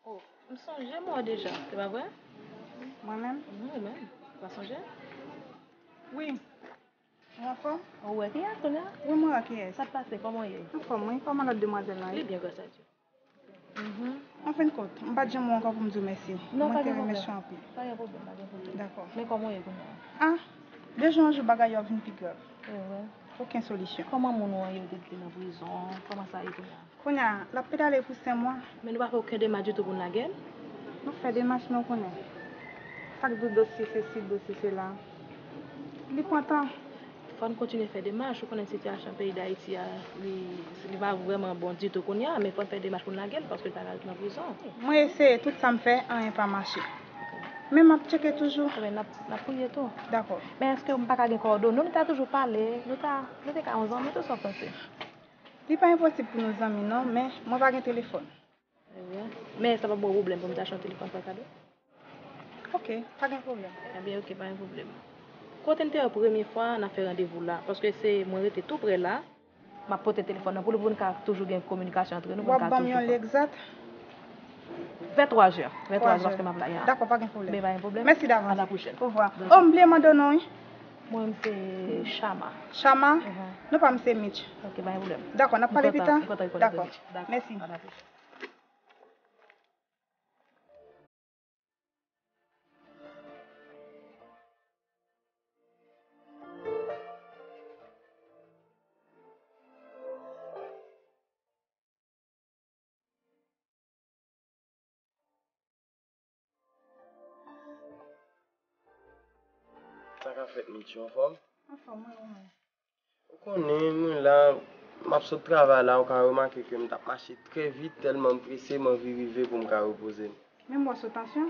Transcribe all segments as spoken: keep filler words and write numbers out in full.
M sonje m wè w deja, se pa vre? Mwen menm? Mhm, ou menm. Ou pa sonje? Wi. Ou anfòm? Ou wè kiyès kounye a? Wi, mwen wè kiyès. Sa k pase? Kòman w ye? Anfòm, wi. Kòman lòt demwazèl la ye? Li byen, gras a Dye. Mhm. An fen kont, m pa t janm wè w ankò pou m di w mèsi. Non, mwen te renmen w anpil. Pa gen pwoblèm, pa gen pwoblèm. Dakò. Men kòman w ye kounye a? Ah, de jou an jou bagay yo ap vin pi grav. E vre? Okenn solisyon. Kòman moun ou an ye, yo te di nan prizon? Kòman sa ye kounye a? Kounye a, l ap pedale pou senk mwa. Men nou pa fè okenn demach ditou pou n lage l? Nou fè demach, men w konnen. Sa k di w dosye sesi, dosye sela. Li pran tan. Fò n kontinye fè demach. Ou konnen sitiyasyon peyi Dayiti a, li, li pa vrèman bon ditou kounye a, men fò n fè demach pou n lage l, paske l pa ka ret nan prizon. Mwen eseye tout sa m fè, anyen pa mache. Men m ap tcheke toujou. Ebyen, n ap, n ap priye tou. Dakò. Men èske m pa ka gen kowòdone w? Nou ta toujou pale, nou ta, nou te ka yon zanmi tou, sa w panse? Li pa enposib pou nou zanmi non, men mwen pa gen telefòn. Ebyen, men sa p ap ba w pwoblèm pou m ta achte yon telefòn pa kado? Ok, pa gen pwoblèm. Ebyen, ok, pa gen pwoblèm. Kote n te wè premye fwa n ap fè randevou la? Paske se mwen rete tou prè la. M ap pote telefòn nan pou nou, pou n ka toujou gen kominikasyon antre nou, pou n ka toujou. W ap ban m yon lè egzat? Vè twa zè. Vè twa zè, paske m ap la ya. Dakò, pa gen pwoblèm. Men pa gen pwoblèm. Mèsi davans. A la pwochèn. Ovwa. Oh, m bliye mande w non, wi. Mwen, m se Chama. Chama? Mhm. Non pa m se Mitch. Ok, pa gen pwoblèm. Dakò, n ap pale pita? M kontan, m kontan, m kontan, Mitch. Dakò. Mèsi. A la pwochèn. Sa ka fèt, Mitch, ou anfòm? Anfòm, wi, ou menm? Ou konnen, mwen la, m ap sot travay la, ou ka remake ke m t ap mache trè vit, tèlman m prese, m anvi rive pou m ka repoze m. Men m wè w sou tansyon?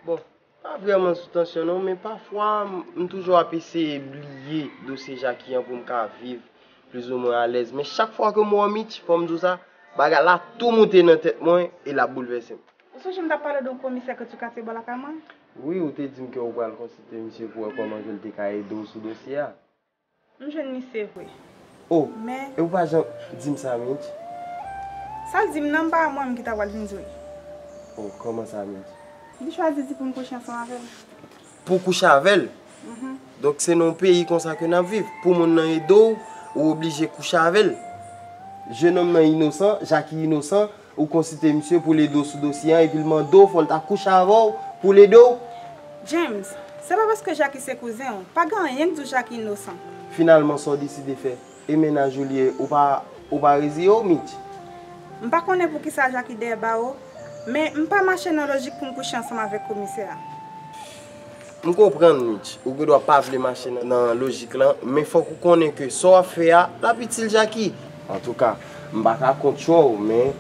Bon, pa vrèman sou tansyon non, men pafwa, m, m toujou ap eseye bliye dosye Jackie an pou m ka viv plizoumwen alèz. Men chak fwa ke m wè w, Mitch, fò m di w sa, bagay la tou moute nan tèt mwen e l ap boulvèse m. Ou sonje m t ap pale w de yon komisè ke ti katye bò lakay mwen? Wi, ou te di m ke ou pral konsilte misye pou wè kòman ke l te ka ede w sou dosye a. M jwenn misye vre. Oh, men e ou pa janm di m sa, Mitch? Sa l di m nan, m pa wè mwen menm ki ta pral vin di w li. Oh, kòman sa, Mitch? Li chwazi di pou m kouche ansanm avè l. Pou w kouche avè l? Mhm. Donk, se nan yon peyi konsa ke n ap viv. Pou moun nan ede w, ou oblije kouche avè l. Jenòm nan inosan, Jackie inosan, ou konsilte misye pou l ede w sou dosye an, epi l mande w, fò l ta kouche avè w pou l ede w? James, se pa paske Jackie se kouzen w, pa gen anyen k di w Jackie inosan. Finalman, sa w deside fè? E mennaj ou li ye, ou pa, ou pa reziye w, Mitch? M pa konnen poukisa Jackie dèyè bawo, men m pa mache nan lojik pou m kouche ansanm avèk komisè a. M konprann, Mitch, ou gendwa pa vle mache nan, nan lojik lan, men fòk ou konnen ke sa w ap fè a, l ap itil Jackie. Antouka, m pa ka kont chwa w, men,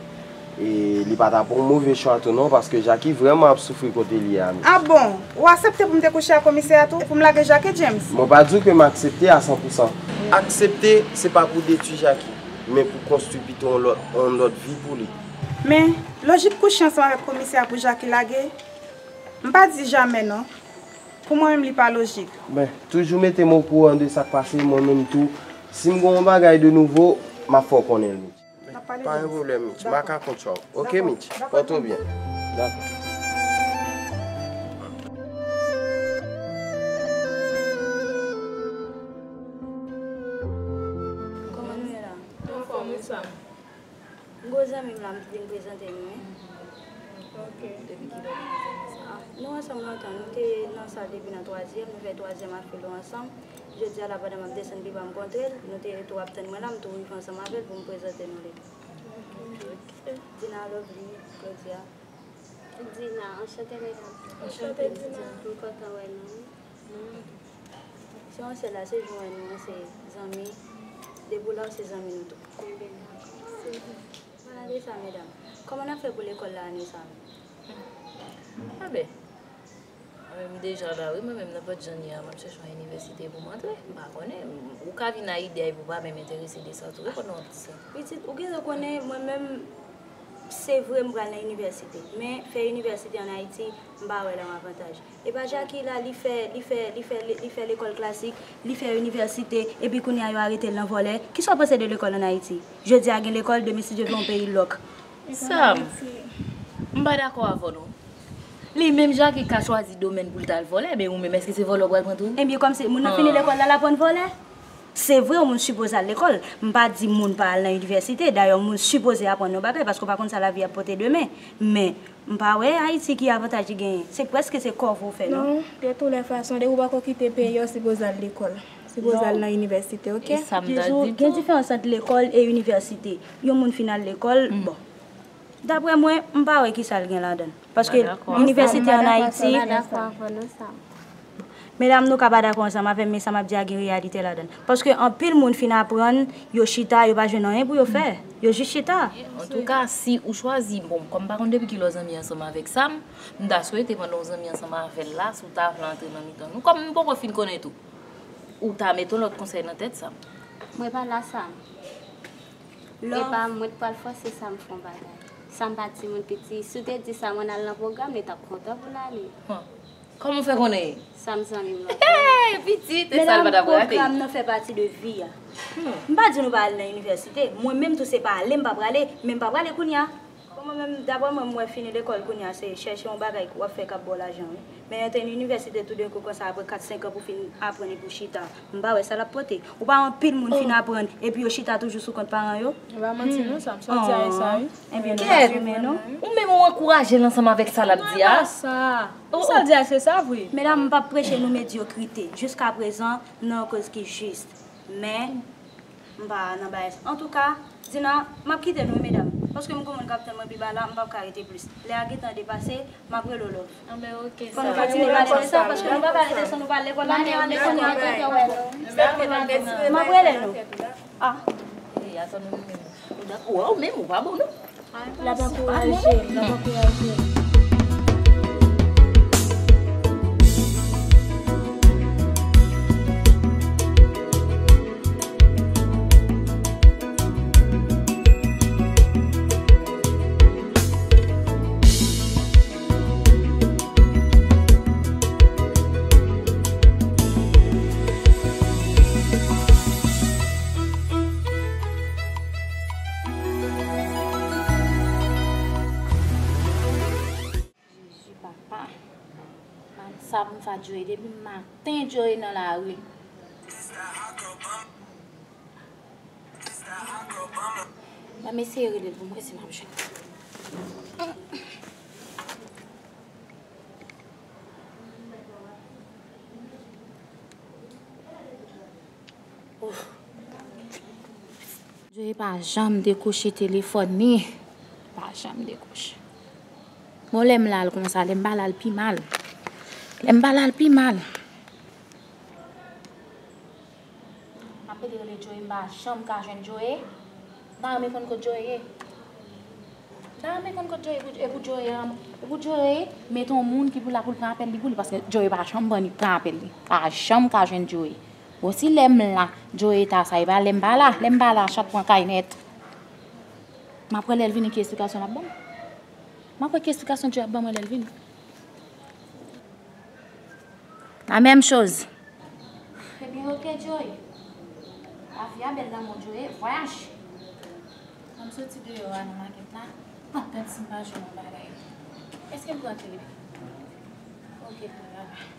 e, li pa t ap yon move chwa tou non, paske Jackie vrèman ap soufri kote li a, Mitch. Ah bon? Ou aksepte pou m te kouche ak komisè a tou? Pou m lage Jackie, James? Mwen pa di w ke m aksepte a san pou san. Aksepte, se pa pou detwi Jackie, men pou konstwi pito yon lòt, yon lòt vi pou li. Men, lojik kouche ansanm avèk komisè a pou Jackie lage, m pa di jamè non. Pou mwen menm, li pa lojik. Ben, toujou mete m okouran de sa k pase, mwen menm tou. Si m gen yon bagay de nouvo, m ap fè w konnen l, Mitch. N ap pale de sa. Pa gen pwoblèm, Mitch. M pa ka kont chwa w. Ok, Mitch? Pòte w byen. Dakò. Kòman nou ye la? Anfòm, wi, Sam. M gen yon zanmi m la, m vin prezante nou, wi. Ok. Depi kilè w gen zanmi sa? Ah, nou ansanm lontan, nou te nan sal depi nan twazyèm, nou fè twazyèm ak filo ansanm. Jodi a la, pandan m ap desann pi ba, m kontre l, nou te tou ap tann mwen la, m tou rive ansanm avè l pou m prezante nou li. Ok. Dina, Lovely, Claudia. Dina, anchante, medam. Anchante, Dina. M kontan wè nou. Se yon sèl la, se jwenn nou, se zanmi. Depi w la, w se zanmi nou tou. Palan de sa, medam, kòman n ap fè pou lekòl la ane sa menm? Enben, mwen menm deja la, wi, mwen menm nan pòt jan n ye a, m ap chèche yon inivèsite pou m antre. M pa konnen, ou ka vin a ide a epi w pa menm enterese de sa tou, wi, pandan w ap di sa. Pitit, ou genlè konnen, mwen menm, se vre m pral nan inivèsite, men fè inivèsite ann Ayiti, m pa wè l an avantaj. Epa Jackie la, li fè, li fè, li fè, li, li fè lekòl klasik, li fè inivèsite, epi kounye a yo arete l nan vòlè. Kisa w panse de lekòl ann Ayiti? Jodi a gen lekòl, demen si Dye vle yon peyi lòk. Sam, M pa dakò avè w non. Li menm Jackie ka chwazi domèn pou l t al vòlè, men ou menm, èske se vòlè w pral pran tou? Ebyen, kòmsi moun nan fini lekòl la, l aprann vòlè? Se vre, yon moun sipoze al lekòl. M pa di moun pa al nan inivèsite. Dayè, yon moun sipoze aprann yon bagay, paske w pa konn sa lavi ap pote demen. Men, m pa wè Ayiti ki avantaj li genyen. Se prèske se kòve w fè, non? Non, de tout lè fason, depi w pako kite peyi a, w sipoze al lekòl. Sipoze al nan inivèsite, oke? E sa m ta di tou. Gen diferans ant lekòl e inivèsite. Yon moun fin al lekòl, bon. Daprè mwen, m pa wè kisa l gen ladan l. Paske inivèsite ann Ayiti. M pa dakò avè w non, Sam. Medam, nou ka pa dakò ansanm avè m, men sa m ap di a gen reyalite ladan l. Paske anpil moun fin aprann, yo chita, yo pa jwenn anyen pou yo fè. Yo jis chita. Antouka, si ou chwazi, bon, kòm m pa konn depi kilè w zanmi ansanm avèk Sam, m ta swete pandan w zanmi ansanm avè l la, si w ta vle antre nan mitan nou, kòm m poko fin konnen tou, ou ta mete yon lòt konsèy nan tèt Sam. Mwen pa la, Sam. E pa mwen k pral fòse Sam fè yon bagay. Sam pa timoun piti. Si w te di Sam ann al nan pwogram, li t ap kontan pou l ale. Kòman w fè konnen? Sam zanmi m lòt. Hey, pitit, e sa l pa t ap rate. Medam, pwogram nan fè pati de vi a. M pa di nou pa al nan inivèsite. Mwen menm tou se pa ale m pa prale, men m pa prale kounye a. Bon, mwen menm, daprè mwen, m wè fini lekòl kounye a se chèche yon bagay w ap fè k ap ba w lajan, wi. Men antre nan inivèsite toudenkou konsa apre kat senk an pou fin aprann epi w chita. M pa wè sa l ap pote. Ou pa wè anpil moun fin aprann epi yo chita toujou sou kont paran yo? E pa manti non, Sam, sa w di a e sa, wi. Ebyen, nou pa renmen non. Ou menm ou ankouraje l ansanm avèk sa l ap di a. Sa, sa l di a se sa vre. Medam, m p ap preche nou medyokrite. Jiskaprezan, nou nan yon koz ki jis. Men, m pa nan bagay sa. Antouka, Dina, m ap kite nou, wi, medam. Paske m gon moun k ap tann mwen pi ba la, m p ap ka rete plis. Lè a gentan depase, m ap rele w, love. Anben, oke, sa. Fò nou kontinye pale de sa, paske nou pa ka rete san nou pale. Lekòl la, men lekòl la. M ap rele nou. Ah. Ey, atann nou menm. Ou dakò, ou menm, ou pa bon, non. L ap ankouraje, l ap ankouraje. Jezi papa. Man sa pou m fè Joe depi maten Joe nan lari. Ban m eseye rele l pou m wè si m ap jwenn. Ouf. Joe pa janm dekwoche telefòn li. Pa janm dekwoche. Bon, lè m la l konsa, lè m pa la l pi mal. Lè m pa la l pi mal. M ap pede rele Joe, m pa janm ka jwenn Joe. M ta renmen konn kot Joe ye. M ta renmen konn kot Joe ye, e pou Joe, e pou Joe mete yon moun ki pou la pou l pran apèl li pou li, paske Joe pa janm ban li pran apèl li. Pa janm ka jwenn Joe. Bon, si lè m la, Joe ta sa, e pa lè m pa la. Lè m pa la, chat pran kay nèt. M ap wè lè l vini ki esplikasyon l ap ban m. M ap wè ki esplikasyon Joe ap ban mwen lè l vini. La menm choz. Ebyen, oke, Joe. Lavi a bèl lanmou, Joe. Vwayaj. An m soti deyò a nan makèt la. M ap gad si m pa jwenn yon bagay. Èske m pran kle? Oke, bye.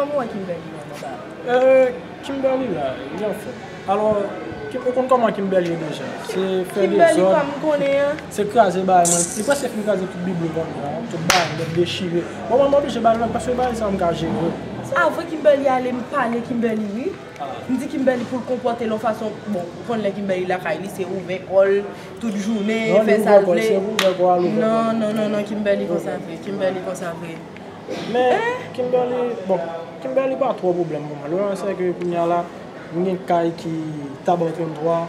Kòman w wè Kimberly la, papa? Euh, Kimberly la, li anfòm. Alò, Kim, ou konn kòman Kimberly ye deja? Se fè dezòd. Kimberly pa m konnen an. Se kraze bagay, man. Li prèske fin kraze tout biblo kòm sa, tout bagay nèt dechire. Bon, mwen, m oblije ba l lòd, paske bagay sa a m ka jere. A vre, Kimberly ale, m pale Kimberly, wi. M di Kimberly pou l konpòte l yon fason, bon, ou konn lè Kimberly lakay li, se ouvè kò l tout jounen, fè sa l vle. Non, li ouvè kò l, se pou ouvè kò l, ouvè kò l. Non, non, non, non, Kimberly konsa vre, Kimberly konsa vre. Men, Kimberly, bon, Kimberly pa twò pwoblèm pou mwen. Le fait est que kounye a la, m gen kay ki Taba trannntwa,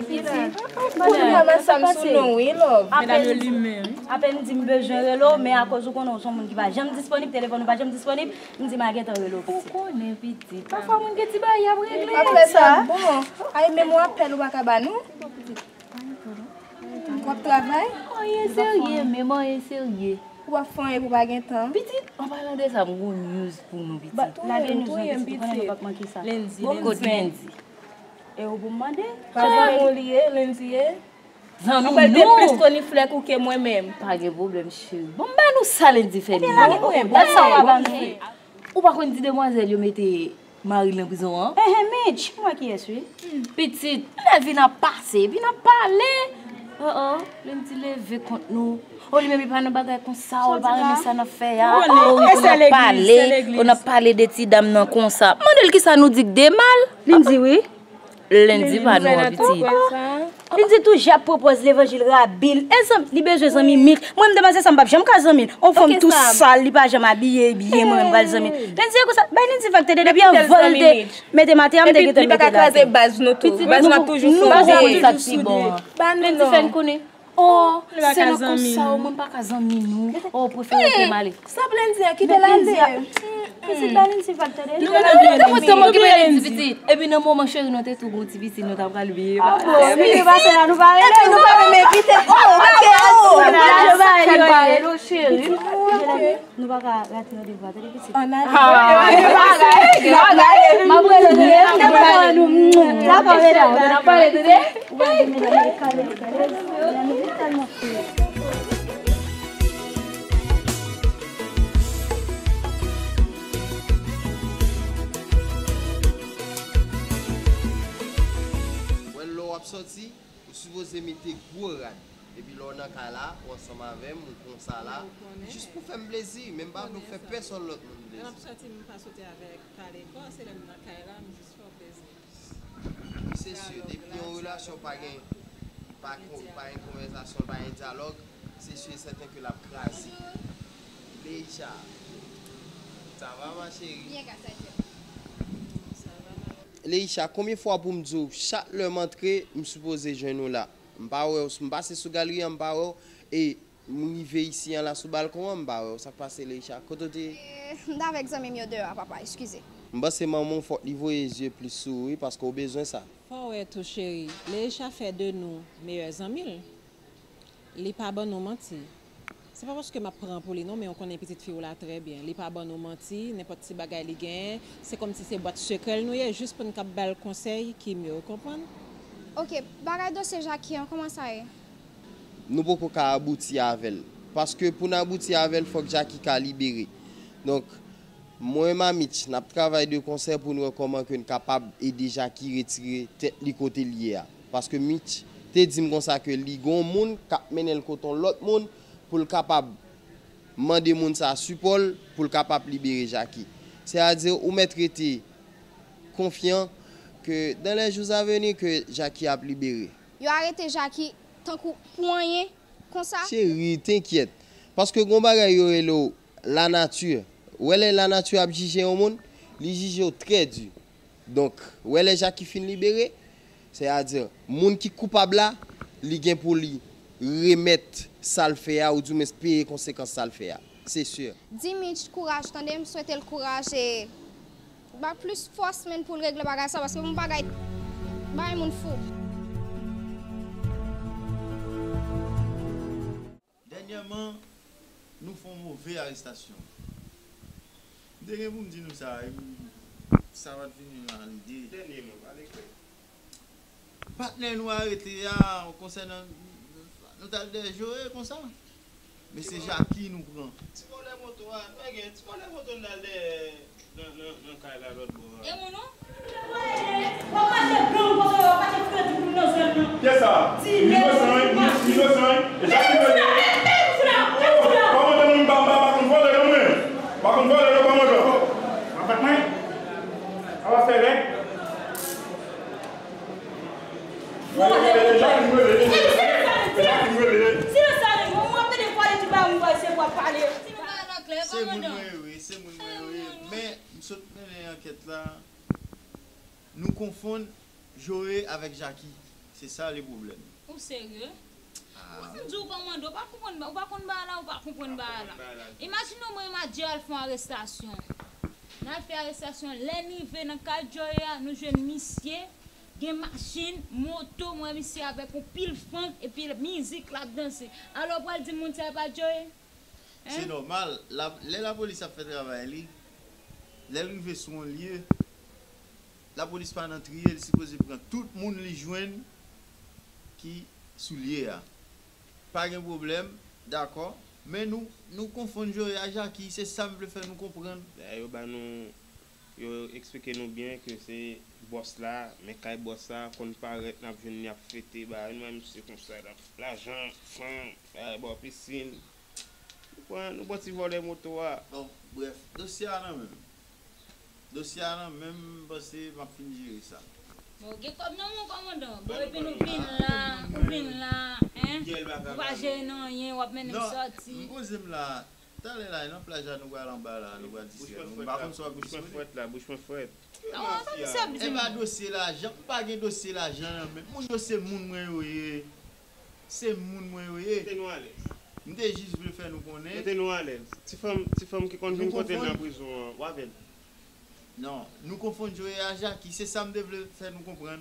Pitit, kounye a sa m sou nou, wi, love. Apèn, apèn di m bezwen rele w, men akoz ou konnen w se yon moun ki pa janm disponib, telefòn ou pa janm disponib, m di m a gentan rele w, pitit. Ou konnen, pitit. Pafwa, moun gen ti bagay y ap regle. Apre sa, bon, ay, menm yon apèl ou pa ka ba nou? W ap travay? Anyen serye, menm anyen serye. Ou ap fè anyen pou pa gen tan? Pitit, an palan de sa, m gon news pou nou, pitit. Lage news lan, pitit, ou konnen nou p ap manke sa. Lendi, kote Lendi? E ou pou m mande? Pa zanmi w li ye, Lendi ye. Zanmi nou. Anpil te plis koniflè kou ke mwen menm. Pa gen pwoblèm, cheri. Bon, m ba nou sa Lendi fè li. Ebyen, lage pou mwen. Gad sa w pa ban nou. Ou pa konn di demwazèl yo mete mari l nan prizon an? Enhen, Mitch, m wè kiyès, wi. Pitit, lè vi n ap pase, vi n ap pale. Oh, oh, Lendi leve kont nou. Oh, li menm li pa nan bagay konsa, oh, li pa renmen sa n ap fè a. Oh, wi, oh, n ap pale, oh, n ap pale de ti dam nan konsa. Mande l kisa nou di k de mal. Li di wi. Lendi pa nou an, pitit. Li di tou Jap pwopoz levanjil rabil. E zanmi, li bezwen zanmi Mitch. Mwen menm demwazèl sa m p ap janm ka zanmi l. On fanm tou sal, li pa janm abiye byen, mwen menm pral zanmi l. Lendi e konsa, bay Lendi vag tande depi anvan l te mete m atè a, m te gentan mete l atè. Epi li pa ka kraze baz nou tou. Baz nou ap toujou sonde. Ba nou non. Lendi fè n konnen. Oh, se nan konsa ou mwen pa ka zanmi nou. Oh, prefere ke m ale. Sa Lendi a kite l ale. Pitit ba Lendi vag tande. Nou te kontan m okipe Lendi pitit. Epi nan moman cheri nou te tou gon ti pitit nou ta pral biye. Ah bon, biye pase la nou pa rele. Epi nou pa menm envite. Oh, ok, oh. Nou pa rele w cheri. Nou pa ka rate randevou a, tande pitit. Ann ale. M ap rele w tande. N ap pale tande. N ap pale tande. Wè lè w ap sòti, ou sipoze mete gwo rad. Epi lè w nan kay la, ou ansanm avè m, ou konsa la, jis pou fè m plezi, men m pa vle w fè pèsòn lòt moun plezi. Lè m ap sòti, m pa sòti avèk kale kò, se lè m nan kay la, m jis fè w plezi. Wi, se si, depi yon relasyon pa gen, pa kon-, pa gen konvèsasyon, pa gen dyalòg, se si e sèten ke l ap kraze. Leisha, ça va, ma chérie? Bien, grâce à Dieu. Leisha, konbyen fwa pou m di w, chak lè m antre, m sipoze jwenn ou la? M pa wè w, m pase sou galri a, m pa wè w, e m rive isi an la sou balkon an, m pa wè w. Sa k pase, Leisha? Kote w te ye? Eh, m t avèk zanmi m yo deyò a, papa, eskize. M panse manman w fòk li voye zye plis sou ou, wi, paske w bezwen sa. Fò w wè tou, cheri, Leisha fè de nou meyè zanmi l. Li pa ban nou manti. Se pa paske m ap pran pou li non, men w konnen pitit fi w la trè byen. Li pa ban nou manti, nenpòt ti bagay li genyen, se kòmsi se bwat sekrè l nou ye, jis pou n kab ba l konsèy ki mye, ou konprann? Ok, bagay dosye Jackie an, kòman sa ye? Nou poko ka abouti avè l. Paske pou n abouti avè l, fòk Jackie ka libere. Donk, mwen, Mamitch, n ap travay de konsè pou n wè kòman ke n kapab ede Jackie retire tèt li kote l ye a. Paske Mitch te di m konsa ke li gon moun k ap mennen l kote yon lòt moun pou l kapab mande moun sa a sipò l pou l kapab libere Jackie. Sètadi, ou mèt rete konfyan ke dans les jours à venir ke Jackie ap libere. Yo arete Jackie tankou pou anyen konsa? Cheri, t'inquiète. Paske gon bagay yo rele w lanati. Ou wè lè lanati ap jije yon moun, li jije w trè di. Donk, ou wè lè Jackie fin libere, sètadi, moun ki koupab la, li gen pou li remèt sa l fè a, oudimwens peye konsekans sa l fè a. Se si. Di Mitch kouraj, tande, m swete l kouraj e ba plis fòs, menn, pou l regle bagay sa, paske yon bagay bay moun fou. Dènyèman, nou fè yon move arestasyon. M te gen pou m di nou sa, e m, sa pa t vin nan lide. Dènyèman, pale klè. Patnè nou arete a, konsènan, nou t al dèyè Joe konsa. Mesye Jackie nou pran. Ti vòlè moto a, nou pa gen ti vòlè moto n al dèyè nan, nan, nan kay la lòt bò a. E moun ou? W ap mache gang kote w, w ap mache fredi moun nan zòn nan. Kiyès sa? Inosan wi, inosan wi. E Jackie vòlè. Kòmandan mwen pa, pa, pa konn vòlè non mwen. Pa konn vòlè non kòmandan. Anfèt mwen, sa va fè rèd. Silans sa menm, mwen ap tande vwazin pou ap pale. Se moun mwen ye wi, se moun mwen ye wi. Men, m sot mennen ankèt la. Nou konfonn Joe avèk Jackie. Se sa le pwoblèm. Ou serye? Ou di w kòmande, ou pa konprann, ou pa konn bagay la, ou pa konprann bagay la. Imajine w mwen, Madjè al fè yon arestasyon. N al fè arestasyon, lè n rive nan kay Joe a, nou jwenn misye gen machin, moto, m wè misye avèk yon pil fanm, epi mizik l ap danse. Alò, w pral di m moun sa e pa Joe? Se nòmal, lè lapolis ap fè travay li, lè l rive sou yon lye, lapolis pa nan triye, li sipoze pran tout moun li jwenn ki sou lye a. Pa gen pwoblèm, dakò, men nou, nou konfonn Joe a Jacky, se sa m vle fè nou konprann. Dayè yo ba nou, yo eksplike nou byen ke se bòs la, men kay bòs la konn parèt, n ap jwenn li ap fete, ba nou wè misye konsa, l ap lajan, fanm, bay bò pisin. Nou pran, nou pran ti vòlè moto a. Bon, brèf, dosye a nan men m. Dosye a nan men m, m panse m ap fin jere sa. Bon, gen kòb nan men w, kòmandan. Bon, epi nou vin la, ou vin la, en? Ou pa jere nan anyen, w ap mennen m sòti. M poze m la. Talè la, e nan plaj la nou pral anba la, nou pral distrè nou. M pa konn sa w ap eksplike. Bouch mwen frèt la, bouch mwen frèt. E pa dosye lajan, m pa gen dosye lajan nan men m. Moun yo se moun mwen yo ye. Se moun mwen yo ye. Kite nou alèz. M te jis vle fè nou konnen. Kite nou alèz. Ti fanm, ti fanm ki konn vin kote l nan prizon an, w avè l. Non, nou konfonn Joe a Jacky, se sa m te vle fè nou konprann.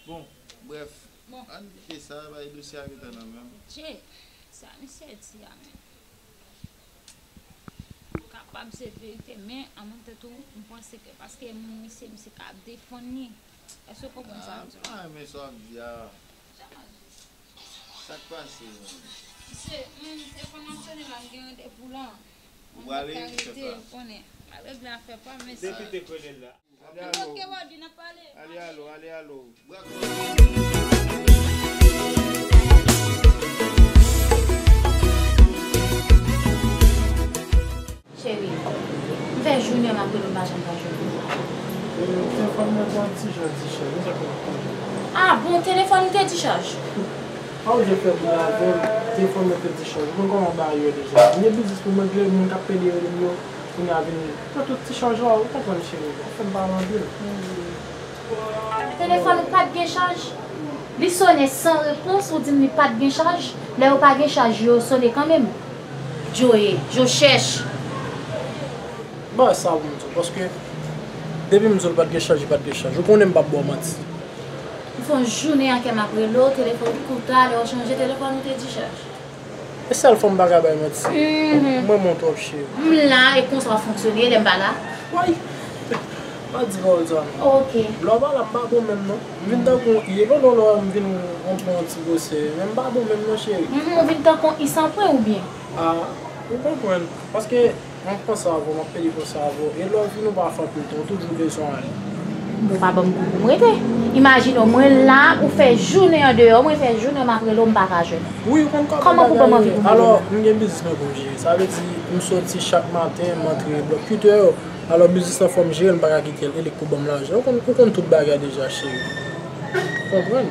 Bon, brèf. Bon. Ann kite sa, bay dosye a gentan nan men m. Che, sa misye di a menm. Kapab se verite, men an menm tan tou, m panse ke paske e moun misye, misye ka defann li. Èske w konprann sa m di w? Ah, m pa renmen sa w ap di a. Sa k pase menm? Misye, menm, e fò m ap sone la, m gen randevou la. Ou prale, m ka rete, ou konnen. M ap regle afè pa m, men se. Depi te kwele l la. Ale alo. Ale alo, ale alo. Cheri, m fè jounen m ap rele w m pa janm ka jwenn ou. Telefòn mwen te an ti jan dichaj, ou sa konn konn. Ah bon, telefòn ou te dichaj? Pa oblije fè bri avè m, telefòn mwen te dichaj. Ou konn kòman bagay yo ye deja. M gen biznis pou m regle, moun k ap pede rele m yo, kounye a vin pran tout ti chaj la, ou konprann cheri, ou fè m pale anpil. Telefòn ou pa t gen chaj? Li sonnen san repons, ou di m li pa t gen chaj? Lè yo pa gen chaj, yo sonnen kanmenm. Joe, Joe chèch. Bagay sa pou m di w, paske depi m di w l pa t gen chaj, li pa t gen chaj. Ou konnen m p ap ba w manti. M fè yon jounen an ke m ap rele w, telefòn kou talè w chanje telefòn ou te dichaj. E sèl fanm pa ka bay manti. Mwen renmen w twòp cheri. M la e konsa w ap fonksyone lè m pa la? Woy! Pa di pawòl sa non. Ok. Lè w pa la m pa bon menm non. M vin tankou yon i, e lò lò lò m vin yon pran yon ti gwosè. Men m pa bon menm non cheri. Ou vin tankou yon i san pwen oubyen? Ah, ou konprann. Paske m ap panse avè w, m ap pede panse avè w. E lè w vin ou pa fè anpil tan, ou toujou bezwen ale. Ou pa ban m kou pou m rete. Imajine w, mwen la, ou fè jounen andeyò, mwen fè jounen m ap rele w, m pa ka jwenn ou. Wi, ou konn kòman bagay ye. Kòman pou ban m anvi pou m rele w? Alò, m gen biznis mwen pou m jere. Sa vle di, m soti chak maten, m antre blòk uit è. Alò, biznis lan fò m jere l, m pa ka kite l, e li k pou ban m lajan. Ou konn, ou konn tout bagay deja, cheri. Ou konprann?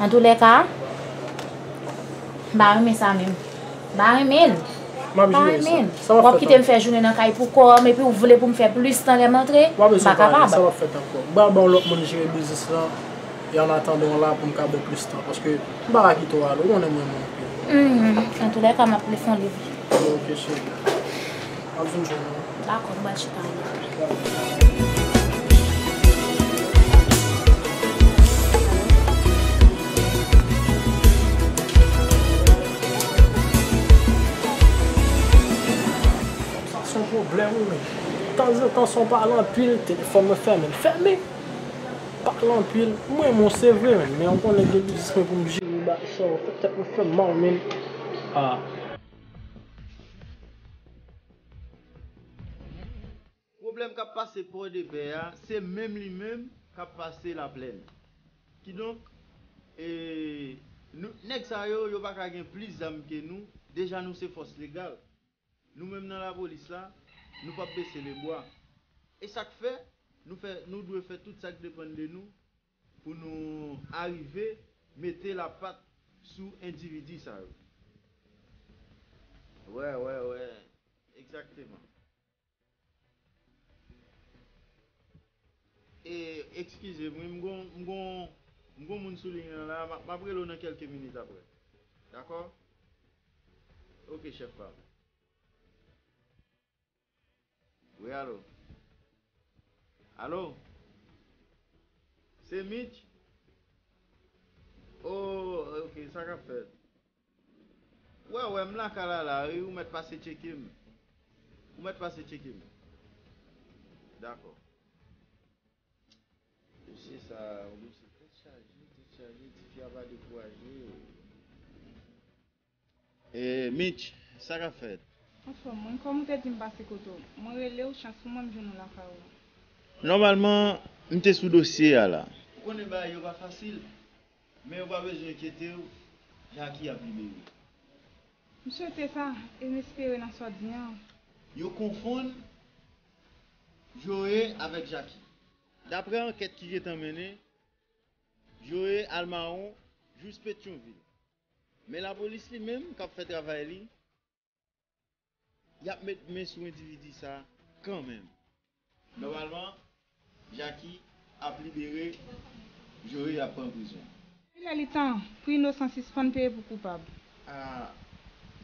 Antoulèka, m pa renmen sa menm. M pa renmen l. M ap jere sa. Sa w ap fè tankou? W ap kite m fè jounen nan kay pou kò m, epi w vle pou m fè plis tan lè m antre? M pa kapab. Sa w ap fè tankou? M pral ba yon lòt moun jere biznis lan, e an atandan w la pou m ka ba w plis tan, paske m pa ka kite w ale, ou konnen m renmen w anpil. Antoulèka, m ap vle fè yon liv. Ok, cheri. M ap vin jwenn ou. Dakò, m pral chita la. Sa se yon pwoblèm, wi, men. Tanzantan, si w pale anpil, telefòn mwen fèmen. L fèmen! Pale anpil. Mwen renmen w, se vre, men. Men ou konnen gen biznis mwen pou m jere, bagay sa yo fè tèt mwen fè m mal, men. Ah. Pwoblèm k ap pase Pòdepè a, se menm li menm k ap pase Laplèn. Kidonk, e, nou, nèg sa yo, yo pa ka gen plis zam ke nou, deja nou se fòs legal. Nou menm nan lapolis la, nou p ap bese lebwa. E sa k fè, nou fè, nou dwe fè tout sa k depann de nou pou nou arive mete lapat sou endividi sa yo. Wè, wè, wè. Egzakteman. E, eskize m, wi, m gon, m gon, M gon moun sou liy lan la, m ap, m ap rele w nan kèlke minit apre. Dakò? Ok, chèf pa m. Wi, alo? Alo? Se Mitch? Oh, ok, sa k ap fèt? Wè, wè, m lakay la la, wi, ou mèt pase tcheke m. Ou mèt pase tcheke m. Dakò. Dosye sa, yon dosye tèt chaje, tèt chaje, tifi a pa dekouraje. E, Mitch, sa k ap fèt? Anfòm, mwen, kòm ou te di m pase kote w, mwen rele w, chans pou mwen m jwenn ou lakay ou. Nòmalman, m te sou dosye a la. Ou konnen bagay yo pa fasil, men ou pa bezwen enkyete w, Jackie ap libere. M swete sa, e m espere nan sa w di an. Yo konfonn Joe avèk Jackie. Daprè ankèt ki gentan mennen, Joe al mawon jis Petyonvil. Men lapolis li menm k ap fè travay li, y ap met men sou endividi sa kanmenm. Nòmalman, Jackie ap libere, Joe ap pran prizon. Lè li tan pou inosan sispann peye pou koupab. Ah,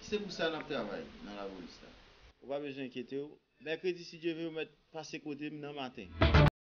se pou sa n ap travay nan lapolis la. Ou pa bezwen enkyete w. Mèkredi, si Dye vle, ou mèt pase kote m nan maten.